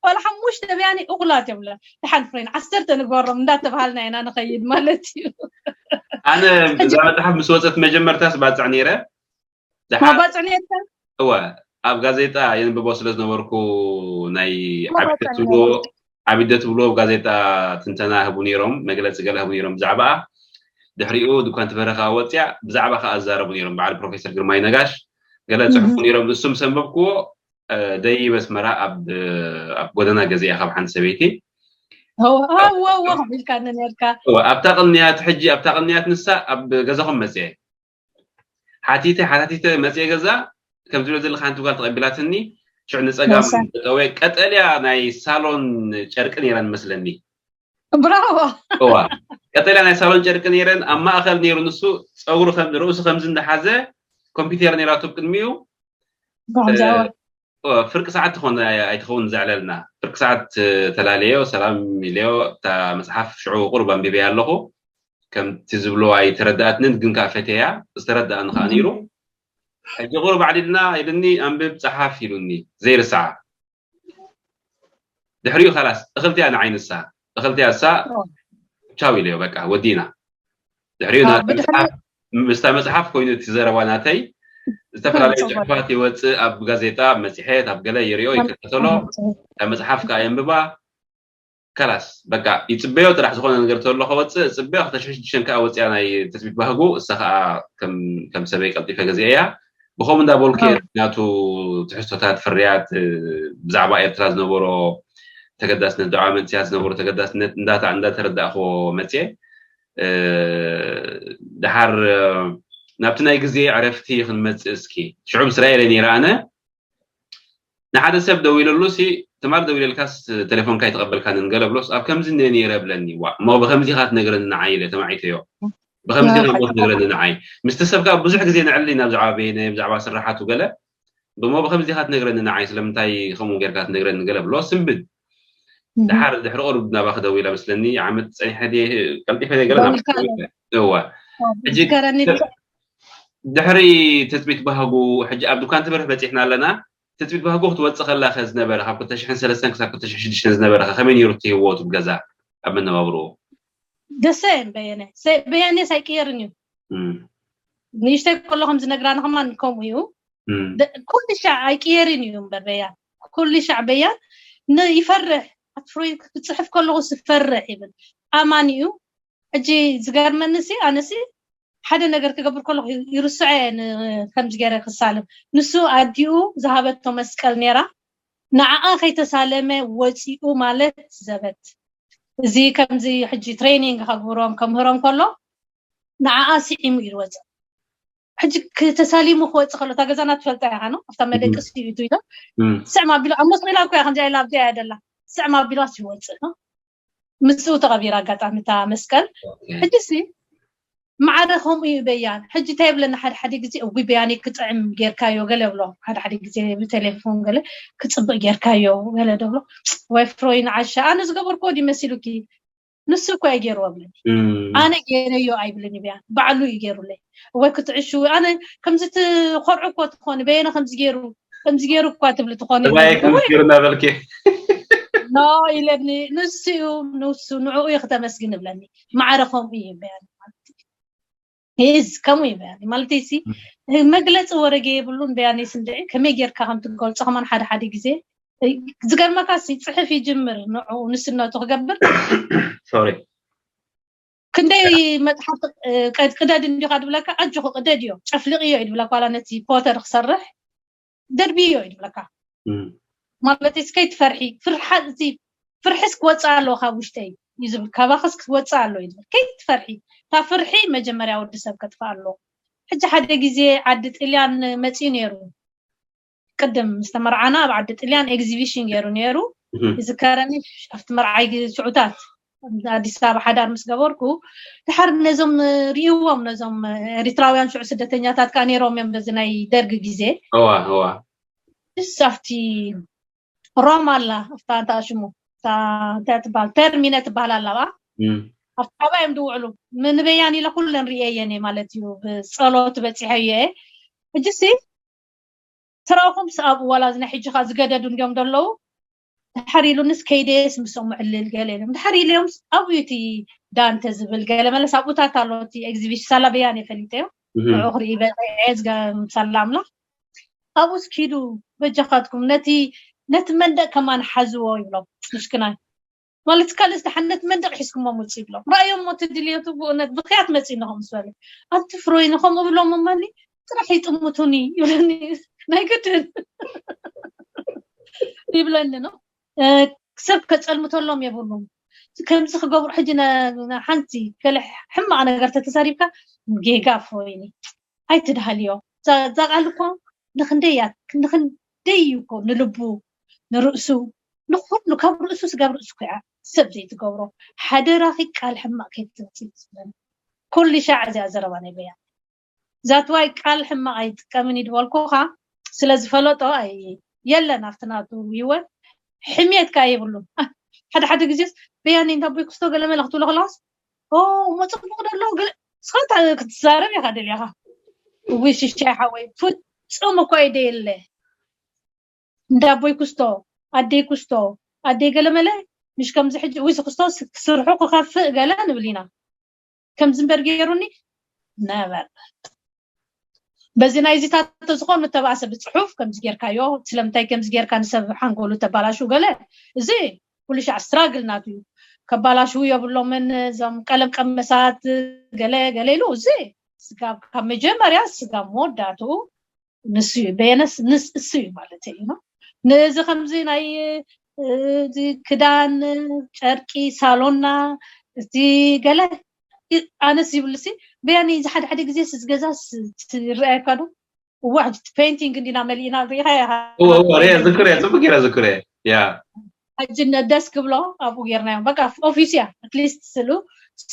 ወላ ሓሙሽተ በያኒ እኹላት እዮም። ደሓን ፍሬን ዓሰርተ ንግበሮም እንዳተባሃልና ኢና ንኸይድ ማለት እዩ። ኣነ እዛ መፅሓፍ ምስ ወፀት መጀመርታስ ባፅዕ ነይረ። ማባፅዕ ነይርካ? እወ ኣብ ጋዜጣ የንብቦ ስለ ዝነበርኩ ናይ ዓቢደ ትብልዎ ዓቢደ ትብልዎ ኣብ ጋዜጣ ትንተና ህቡ ነይሮም፣ መግለፂ ገለ ህቡ ነይሮም ብዛዕባኣ። ድሕሪኡ ድኳን ትበረኻ ወፅያ ብዛዕባ ከዓ ኣዛረቡ ነይሮም። በዓል ፕሮፌሰር ግርማይ ነጋሽ ገለ ፅሑፉ ነይሮም። እሱም ሰንበብክዎ ደይ በስመራ ኣብ ጎደና ገዚኣ ካብ ሓንቲ ሰበይቲ ወወወ ኢልካ ነርካ። ኣብታ ቅንያት ሕጂ ኣብታ ቅንያት ንሳ ኣብ ገዛኹም መፅአ ሓቲተ ሓታቲተ መፅአ ገዛ ከም ትብሎ ዘለካ ሓንቲ ጓል ተቐቢላትኒ ሽዕ ንፀጋም ጠወ ቀጠልያ ናይ ሳሎን ጨርቂ ነይረን መስለኒ። ብራቮ። እዋ ቀጠልያ ናይ ሳሎን ጨርቂ ነይረን ኣብ ማእኸል ነይሩ ንሱ ፀጉሩ ርእሱ ከምዚ እንዳሓዘ ኮምፒውተር ነይራቱ ቅድሚኡ። ፍርቂ ሰዓት ትኾን ኣይትኸውን ዘዕለልና ፍርቂ ሰዓት ተላለዮ ሰላም ኢለዮ እታ መፅሓፍ ሽዑ ቁሩብ ኣንቢበያ ኣለኹ። ከምቲ ዝብሎ ኣይተረዳኣትንን ግን ከዓ ፈተያ ዝተረዳኣኒ ከዓ ነይሩ። ሕጂ ቁሩብ ኣዕሊልና ኢሉኒ ኣንብብ ፀሓፍ ኢሉኒ ዘይርስዓ። ድሕሪኡ ካላስ እኽልቲያ ንዓይ ንሳ እኽልቲያ እሳ ቻው ኢለዮ በቃ ወዲና። ድሕሪኡ ምስታ መፅሓፍ ኮይኑ እቲ ዘረባ ናተይ ዝተፈላለዩ ፅሑፋት ይወፅእ ኣብ ጋዜጣ ኣብ መፅሔት ኣብ ገለ ይሪኦ ይከታተሎ። እታ መፅሓፍ ከዓ የንብባ ከላስ በቃ ይፅበዮ ጥራሕ ዝኾነ ነገር ተሎ ከወፅእ እፅበዮ ክልተ ሽሕን ሽዱሽተን ከዓ ወፅያ ናይ ትፅቢት ባህጉ እሳ ከዓ ከም ሰበይ ቀልጢፈ ገዚአ እያ። ብኸምኡ እንዳበልኩ ናቱ ትሕዝቶታት ፍርያት ብዛዕባ ኤርትራ ዝነበሮ ተገዳስነት ብዛዕባ መንእሰያት ዝነበሮ ተገዳስነት እንዳተረዳእክዎ መፅየ። ድሓር ናብቲ ናይ ግዜ ዕረፍቲ ክንመፅእ እስኪ ሽዑ ብስራኤል ነይረ ኣነ ንሓደ ሰብ ደዊለሉ ሲ ትማል ደዊለልካስ ቴሌፎንካ ይተቐበልካንን ገለ ብሎስ ኣብ ከምዚ እነ ነይረ ብለኒ ዋ እሞ ብከምዚ ኢኻ ትነግረኒ ንዓይ ኢለ ተማዒተዮ። ብከምዚ ኢኻ እሞ ትነግረኒ ንዓይ ምስቲ ሰብ ከዓ ብዙሕ ግዜ ንዕሊ ናብ ብዛዕባ በየነ ብዛዕባ ስራሓቱ ገለ እሞ ብከምዚ ኢኻ ትነግረኒ ንዓይ ስለምንታይ ከምኡ ጌርካ ትነግረኒ ገለ ብሎ ስንብድ ድሓር ድሕሪ ቁሩብ ናባኺ ደዊለ መስለኒ ዓመት ፀኒሐ ድየ ቀልጢፈ ድየ ገለ ናባኺ ደዊለ እወ ሕጂ ድሕሪ ትፅቢት ባህጉ ሕጂ ኣብ ድኳን ትበርህ በፂሕና ኣለና ትፅቢት ባህጉ ክትወፅእ ከላ ከ ዝነበረ ካብ ክልተ ሽሕን ሰለስተን ክሳብ ክልተ ሽሕን ሽዱሽተን ዝነበረ ከ ከመይ ነይሩ እቲ ህይወቱ ብገዛ ኣብ መነባብርኡ ደሰ በየነ በየነ ሳይቅየርን እዩ ንእሽተይ ከሎ ከም ዝነግራና ከማን ከምኡ እዩ ኩሉ ሻዕ ኣይቅየርን እዩ እምበር በያን ኩሉ ሻዕ በያን ይፈርሕ ኣትፍሮይ ክፅሕፍ ከለኹ ስፈርሕ ይብል ኣማን እዩ ሕጂ ዝገርመኒ ሲ ኣነሲ ሓደ ነገር ክገብር ከለኹ ይርስዖ እየ ከምዚ ገይረ ክሳለም ንሱ ኣዲኡ ዝሃበቶ መስቀል ነይራ ንዓኣ ከይተሳለመ ወፂኡ ማለት ዘበት እዚ ከምዚ ሕጂ ትሬኒንግ ከግብሮም ከምህሮም ከሎ ንዓኣ ስዒሙ እዩ ዝወፅእ ሕጂ ክተሳሊሙ ክወፅእ ከሎ እታ ገዛና ትፈልጣ ኢኻ ነው ኣብታ መደቅሲ እዩ ኢሎም ስዕም ኣቢሎ ኣብ መስሪላ እኮ እያ ከምዚኣ ኢላ ኣብዚኣ እያ ደላ ስዕም ኣቢላስ ይወፅእ ነው ምስኡ ተቐቢራ ኣጋጣሚ እታ መስቀል ሕጂ ሲ ማዕረ ከምኡ እዩ በያን ሕጂ እንታይ የብለና ሓደ ሓደ ግዜ እዊ በያኒ ክጥዕም ጌርካዮ ገለ ብሎ ሓደ ሓደ ግዜ ብቴሌፎን ገለ ክፅብቅ ጌርካዮ ገለ ደብሎ ወይ ፍሮይ ንዓሻ ኣነ ዝገበርክዎ ድዩ መሲሉኪ ንሱ እኮ እየ ገይርዎ ብለኒ ኣነ ገይረዮ ኣይብልን በያን ባዕሉ እዩ ገይሩለይ ወይ ክትዕሹ ኣነ ከምዚ ትኮርዑ እኮ ትኾኒ በየነ ከምዚ ገይሩ ከምዚ ገይሩ እኳ ትብሊ ትኾኒ ገይሩና በልኪ ኖ ኢለኒ ንሱ እዩ ንሱ ንዕኡ እዩ ክተመስግን እብለኒ ማዕረ ከምኡ እዩ በያን ማለት እዩ ሂዝ ከምኡ እዩ በያን ማለት ሲ መግለፂ ወረገ የብሉን በያነይ ስንድዒ ከመይ ጌርካ ከም ትገልፆ ከማን ሓደ ሓደ ግዜ ዝገርመካ ሲ ፅሕፍ ይጅምር ንዑ ንስነቱ ክገብር ክንደይ መፅሓፍ ቅደድ እንዲኻ ድብለካ ኣጆኹ ቅደድ እዮ ጨፍልቕ እዮ ይድብለካ ዋላ ነቲ ፖተር ክሰርሕ ደርቢ እዮ ይድብለካ ማለት እስከ ትፈርሒ ፍርሓ እዚ ፍርሕስ ክወፅእ ኣለዎ ካብ ውሽጠይ እዩ ዝብል፣ ካባኸስ ክወፅእ ኣለዎ እዩ ዝብል። ከይትፈርሒ፣ እታ ፍርሒ መጀመርያ ወዲ ሰብ ከጥፍእ ኣለዎ። ሕጂ ሓደ ግዜ ዓዲ ጥልያን መፂኡ ነይሩ። ቅድም ዝተመርዓና ኣብ ዓዲ ጥልያን ኤግዚቢሽን ገይሩ ነይሩ። ይዝከረኒ ኣብቲ መርዓይ ሽዑታት ኣዲስ ኣበባ ሓዳር ምስ ገበርኩ፣ ድሓር ነዞም ርእይዎም፣ ነዞም ኤሪትራውያን ሽዑ ስደተኛታት ከዓ ነይሮም እዮም በዚ ናይ ደርጊ ግዜ። እዋ እዋ እስ ኣብቲ ሮም ኣላ ኣብታ እንታይ ሽሙ እንታይ ትበሃል ተርሚነ ትበሃል ኣላ ባ ኣብቲ ካባ እዮም ድውዕሉ። ንበያን ኢለ ኩለን ርእየየን እየ ማለት እዩ። ብፀሎት በፂሐዮ እየ። ሕጂ ሲ ትረኹም ኣብኡ ዋላ እዚ ናይ ሕጂ ካ ዝገደዱ እንዲዮም ዘለዉ። ድሓር ኢሉንስ ከይደየስ ምስኦም ዕልል ገለ ኢሎም ድሓር ኢለዮም። ኣብኡ እቲ ዳንተ ዝብል ገለ መለስ ኣብኡታት ኣሎ እቲ ኤግዚቢሽን ሳላ በያን እየ ፈሊጠዮ። ንዑ ክርኢ በ ሳላ ኣምላኽ ኣብኡስ ኪዱ በጃኻትኩም ነቲ ነቲ መንደቅ ከማን ሓዝዎ ይብሎም። ምሽክናይ ማለት ካልእ ዝተሓነት መንደቅ ሒዝኩሞ ምውፅ ይብሎም። ራእዮም ሞ ትድልየቱ ብእውነት ብክያት መፂ ነኸም ዝበለ ኣብቲ ፍሮይ ነኸም እብሎም እመኒ ጥራሕ ይጥምቱኒ ይብለኒ። ናይ ግድን ይብለኒ ነው። ሰብ ከፀልምተሎም የብሉም። ከምዚ ክገብሩ ሕጂ ሓንቲ ገለ ሕማቕ ነገር ተተዛሪብካ ጌጋ ፍሮይኒ ኣይትድሃልዮ። እዛ ቃል እኮ ንክንደይ እያ ንክንደይ እዩ እኮ ንልቡ ንርእሱ ንኩሉ ካብ ርእሱ ስጋብ ርእሱ እኮ እያ ሰብ ዘይትገብሮ። ሓደራኺ ቃል ሕማቕ ከይትተውፅኢ ዝብለኒ ኩሉ ሻዕ እዚኣ ዘረባ ናይ በያን ዛትዋይ ቃል ሕማቕ ኣይጥቀምን እዩ ዝበልኩኻ ስለ ዝፈለጦ ኣይ የለን ኣብቲ ናቱ ህይወት ሕሜትካ የብሉን። ሓደ ሓደ ግዜስ በያኒ እንዳ ቦይ ክስቶ ገለመለ ክትብሎ ከለዋስ እሞ ፅቡቅ ደሎ ስኻታ ክትዛረብ ኢኻ ደሊኻ። እዊ ሽሻይ ሓወይ ፍፁም እኮ ይደየለ እንዳ ቦይ ክስቶ ኣደይ ክስቶ ኣደይ ገለመለ ምሽ ከምዚ ሕጂ እዊ ክስቶ ክስርሑ ክኸፍእ ገለ ንብል ኢና። ከምዚ እምበር ገይሩኒ ነበር በዚ ናይዚታት ዝኾኑ ተባእሰ ብፅሑፍ ከምዚ ጌርካዮ ስለምንታይ ከምዚ ጌርካ ንሰብ ሓንጎሉ ተባላሹ ገለ እዚ ኩሉ ሻዕ ስትራግል ናቱ እዩ። ከባላሽው የብሎምን እዞም ቀለም ቀመሳት ገለ ገለ ኢሉ እዚ ስጋብ ካብ መጀመርያ ስጋብ መወዳእትኡ ንሱ እዩ በየነስ ንስ እሱ እዩ ማለት እዩ ነው። ንዚ ከምዚ ናይ እዚ ክዳን ጨርቂ ሳሎና እቲ ገለ ኣነስ ይብልሲ በያኒ እዚ ሓደ ሓደ ግዜ ስዝገዛ ይረኣየካ ዶ እዋ ፔንቲንግ እንዲና መሊእና ሪኢኻ ዝክር ጽቡቅ ገይረ ዝክር ያ ሕጂ ደስ ክብሎ ኣብኡ ጌርናዮም በቃ ኦፊስ እያ ኣትሊስት ስእሉ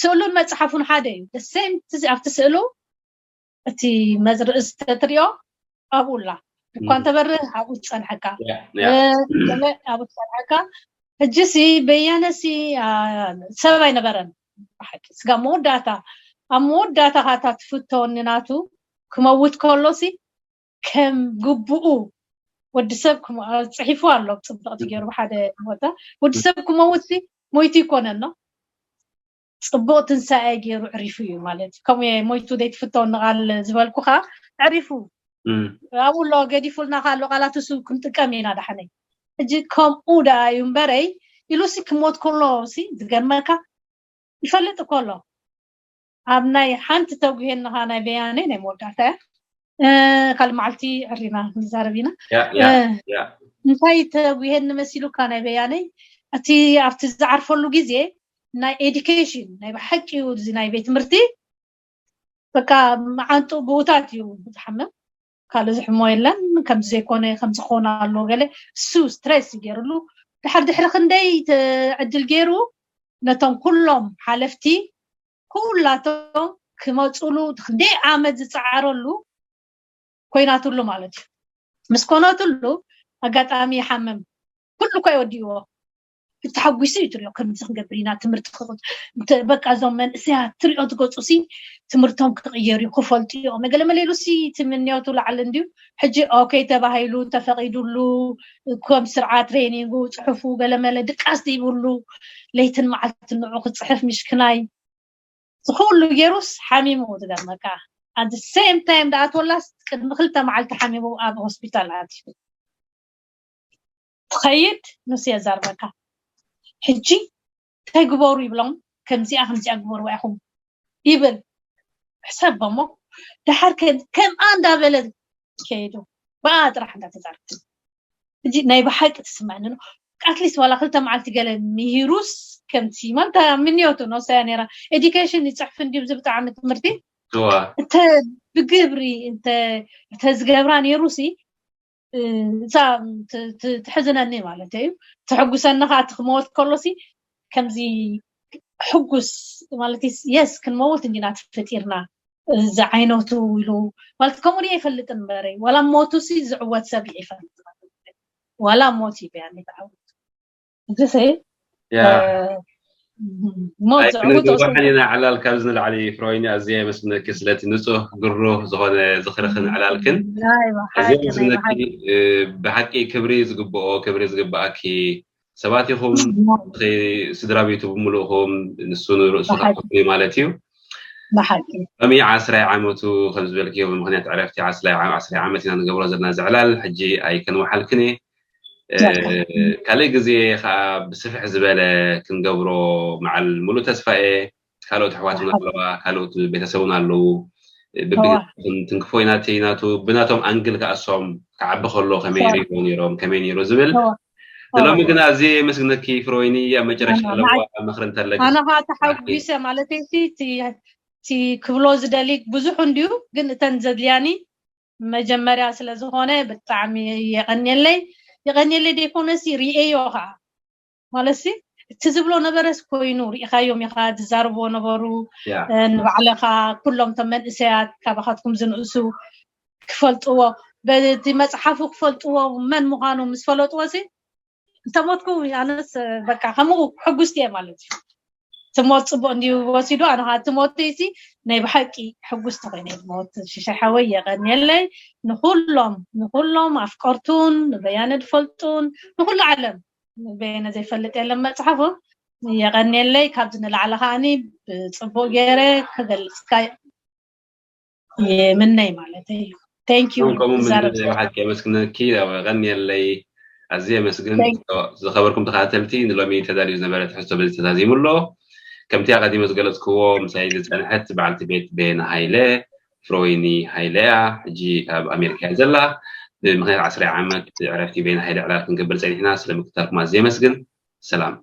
ስእሉን መፅሓፉን ሓደ እዩ ደሴም ኣብቲ ስእሉ እቲ መዝርእስ ተትሪኦ ኣብኡ ላ እኳ እንተበርህ ኣብኡ ትፀንሐካ ገለ ኣብኡ ትፀንሐካ ሕጂ ሲ በያነ ሲ ሰብ ኣይነበረን ብሓቂ ስጋ መወዳእታ ኣብ መወዳእታ ካታ ትፍቶ ንናቱ ክመውት ከሎ ሲ ከም ግቡኡ ወዲ ሰብ ጽሒፉ ኣሎ ፅብቕቲ ገይሩ ሓደ ቦታ ወዲ ሰብ ክመውት ሲ ሞይቱ ይኮነን ነው ፅቡቅ ትንሳኤ ገይሩ ዕሪፉ እዩ ማለት እዩ ከምኡ ሞይቱ ዘይትፍተው ንቃል ዝበልኩ ከዓ ዕሪፉ ኣብኡ ኣሎ ገዲፉልና ካሎ ቃላት እሱ ክንጥቀም ኢና ዳሕነይ ሕጂ ከምኡ ደኣ እዩ እምበረይ ኢሉሲ ክሞት ከሎ ሲ ዝገርመካ ይፈልጥ እኮ ኣሎ ኣብ ናይ ሓንቲ ተጉሄንኻ ናይ በያነይ ናይ መወዳእታ እያ ካልእ መዓልቲ ዕሪና ንዛረብ ኢና እንታይ ተጉሄኒ መሲሉካ ናይ በያነይ እቲ ኣብቲ ዝዓርፈሉ ግዜ ናይ ኤዲኬሽን ናይ ብሓቂ እዩ እዚ ናይ ቤት ትምህርቲ በቃ መዓንጡ ብኡታት እዩ ዝሓምም ካልእ ዝሕሞ የለን ከምዚ ዘይኮነ ከምዚ ክኾን ኣለዎ ገለ እሱ ስትሬስ ይገይርሉ ድሓር ድሕሪ ክንደይ ዕድል ገይሩ ነቶም ኩሎም ሓለፍቲ ኩላቶም ክመፁሉ ክንደይ ዓመት ዝፀዓረሉ ኮይናትሉ ማለት እዩ ምስ ኮነትሉ ኣጋጣሚ ይሓምም ኩሉ እኳ ይወዲእዎ ተሓጒሱ እዩ ትሪኦ ከምዚ ክንገብር ኢና ትምህርቲ በቃ እዞም መንእሰያት ትሪኦ ትገፁ ሲ ትምህርቶም ክቅየር እዩ ክፈልጡ እዮም ገለ መለ ኢሉ ሲ ትምንዮቱ ላዕሊ እንድዩ ሕጂ ኦኬ ተባሂሉ ተፈቂዱሉ ከም ስርዓት ትሬኒንጉ ፅሑፉ ገለ መለ ድቃስ ዘይብሉ ለይትን መዓልትን ንዑ ክፅሕፍ ምሽክናይ ዝኩሉ ገይሩስ ሓሚሙ ዝገርመካ ኣት ሴም ታይም ደኣትወላስ ቅድሚ ክልተ መዓልቲ ሓሚሙ ኣብ ሆስፒታል ኣትዩ ትኸይድ ንሱ የዛርበካ ሕጂ እንታይ ግበሩ ይብሎም ከምዚኣ ከምዚኣ ግበሩ ኢኹም ይብል ሕሰብ እሞ ድሓር ከምኣ እንዳበለ ከይዱ ብኣ ጥራሕ እንዳተዛርብ ሕጂ ናይ ብሓቂ ትስምዐኒ ነው። ኣትሊስት ዋላ ክልተ መዓልቲ ገለ ምሂሩስ ከምቲ ማለት ምንዮቱ ነው ሰያ ነራ ኤዱኬሽን ይፅሕፍ እንዲዩ ብዚ ብጣዕሚ ትምህርቲ እዋ እንተ ብግብሪ እንተ እንተ ዝገብራ ነይሩ ሲ እዛ ት- ት- ትሕዝነኒ ማለት እዩ። ትሕጉሰኒ ከዓ እቲ ክመወት ከሎ ሲ ከምዚ ሕጉስ ማለት የስ ክንመውት እንዲና ተፈጢርና እዚ ዓይነቱ ኢሉ ማለት ከምኡ ድየ ይፈልጥ እምበረይ ዋላ ሞቱ ሲ ዝዕወት ሰብ ድየ ይፈልጥ ዋላ ሞት እዩ ብያ ተዓወት እዚ ሰ ያ ሞት ኣይ ዝዕውት ክንግባሕን ኢና ዕላል ካብዚ ንላዕሊ ፍሮይኒ ኣዝየ የመስግነኪ ስለቲ ንፁህ ግሩህ ዝኾነ ዝኽርኽን ዕላልክን ኣዝየ የመስግነኪ። እ፣ ብሓቂ ክብሪ ዝግብኦ ክብሪ ዝግብኣኪ ሰባት ኢኹም። እቲ ስድራ ቤቱ ብምሉእኹም ንሱ ንርእሱ ብሓቂ። ናኹም እዩ ማለት እዩ። ብሓቂ ሎሚ ዓስራይ ዓመቱ ከም ዝበልክዮ ብምኽንያት ዕረፍቲ ዓስራይ ዓ- ዓስራይ ዓመት ኢና ንገብሮ ዘለና ዝዕላል ሕጂ ኣይከንወሓልክን እየ። እ፣ ካልእ ግዜ ከዓ ብስፍሕ ዝበለ ክንገብሮ መዓል ሙሉእ ተስፋ እየ። ካልኦት ኣሕዋት እውን ኣለዋ፣ ካልኦት ቤተሰብ እውን ኣለዉ። ብግዜ እዋ። ትንክፎ ኢና እቲ ናቱ ብናቶም ኣንግል ከኣሶም ክዓቢ ከሎ ከመይ እዋ። ሪኦ ነይሮም ከመይ ነይሩ ዝብል እዋ። ንሎሚ እዋ። ግን ኣዝየ የመስግነኪ ፍሮይኒ ኣብ መጨረሻ ኣነ ኣለዋ ንዓይ- ምኽሪ እንተለኪ ኣነ ከዓ ተሓጒሰ ማለት እዩ እቲ እቲ ክብሎ ዝደሊ ብዙሕ እንድዩ ግን እተን ዘድልያኒ መጀመርያ ስለ ዝኾነ ብጣዕሚ የቐንየለይ የቐንየለይ ዘይኮነሲ ርእየዮ ከዓ ማለት ሲ እቲ ዝብሎ ነበረስ ኮይኑ ርኢኻዮም ኢኻ ዝዛረብዎ ነበሩ ያ ንባዕልኻ ኩሎም ቶም መንእሰያት ካባኻትኩም ዝንእሱ ክፈልጥዎ በቲ መፅሓፉ ክፈልጥዎ መን ምዃኑ ምስ ፈለጥዎ ሲ እንተሞትኩ ኣነስ በቃ ከምኡ ሕጉስቲ እየ ማለት እዩ። እቲ ሞት ፅቡቅ እንድዩ ወሲዱ ኣነ ከዓ እቲ ሞት ሲ ናይ ብሓቂ ሕጉስቲ ኮይነ እየ ዝሞት ሽሻይ ሓወይ የቀንየለይ ንኩሎም ንኩሎም ኣፍቀርቱን ንበያነ ዝፈልጡን ንኩሉ ዓለም በየነ ዘይፈልጥ የለን መፅሓፉ የቀንየለይ ካብዚ ንላዕሊ ከዓኒ ብፅቡቅ ገይረ ክገልፅካ ይምነይ ማለት እዩ thank you ከምኡ ክዛረብ ምንድን ብሓቂ የመስግነኪ ቀንየለይ ኣዝየ የመስግን Thank ዝኸበርኩም ተኸታተልቲ ንሎሚ ተዳልዩ ዝነበረ ትሕዝቶ በዚ ተዛዚሙ ኣሎ። ከምቲ ኣቐዲመ ዝገለፅክዎ ምሳይ ዝፀንሐት በዓልቲ ቤት ቤና ሃይለ ፍሮይኒ ሃይለ እያ። ሕጂ ኣብ ኣሜሪካ እያ ዘላ። ብምክንያት ዓስራይ ዓመት ዕረፍቲ ቤና ሃይለ ዕላል ክንገብር ፀኒሕና። ስለ ምክታልኩም ኣዝየ የመስግን። ሰላም።